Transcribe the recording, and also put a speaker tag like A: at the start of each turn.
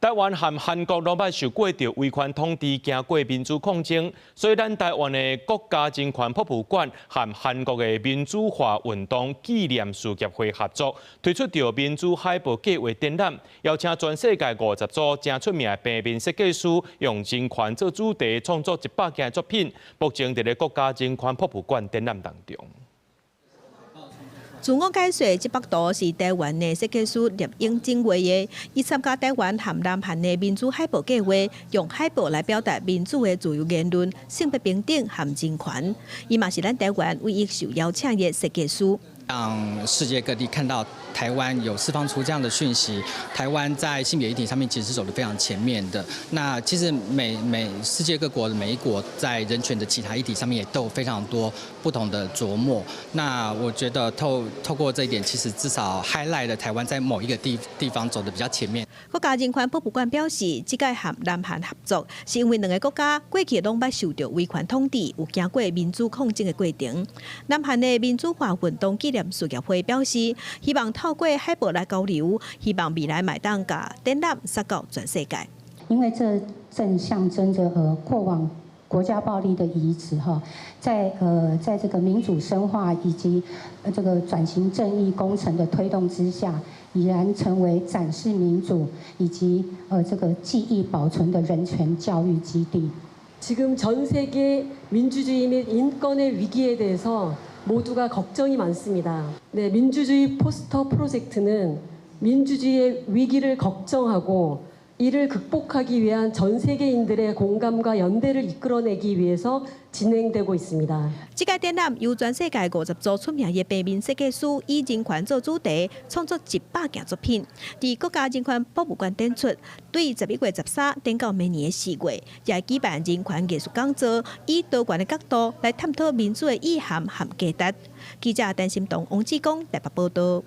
A: 台灣和韓國攏捌受過著威權統治，經過民主抗爭，所以咱台灣的國家人權博物館和韓國的民主化運動紀念事業會合作，推出著民主海報計劃展覽，邀請全世界50組誠出名的平面設計師，用人權做主題創作100件作品，目前佇咧國家人權博物館展覽當中。
B: 自我解說這幅圖是台灣的設計師聶永真畫的，伊參加台灣和南韓的民主海報計劃，用海報來表達民主的自由言論、性別平等和人權。伊嘛是咱台灣唯一受邀請的設計師。
C: 讓世界各地看到台灣有釋放出這樣的訊息，台灣在性別議題上面其實是走得非常前面的。那其實每世界各國的每一國在人權的其他議題上面也都有非常多不同的著墨。那我覺得透過這一點，其實至少 highlight 了台灣在某一個地方走得比較前面。
B: 國家人權博物館表示，這屆和南韓合作，是因為兩个國家過去攏捌受著威權統治，有經過民主抗爭的過程。南韓的民主化運動紀念事業會表示，希望透過海報來交流，希望未來會當共展覽撒到全世界。
D: 因為這正象徵著過往國家暴力的遺址哈，在這個民主深化以及這個轉型正義工程的推動之下，已然成為展示民主以及這個記憶保存的人權教育基地。
E: 지금전세계민주주의및인권의위기에대해서모두가걱정이많습니다 네, 민주주의 포스터 프로젝트는 민주주의의 위기를 걱정하고 이를 극복하기 위한 전 세계인들의 공감과 연대를 이끌어내기 위해서 진행되고 있습니다.
B: 這個展覽由全世界50組出名的平面設計師以人權做主題，創作100件作品，佇國家人權博物館展出，對11月13展到明年的4月，也會舉辦人權藝術講座，以多元的角度來探討民主的意涵和價值。記者陳心彤、王志剛台北報道。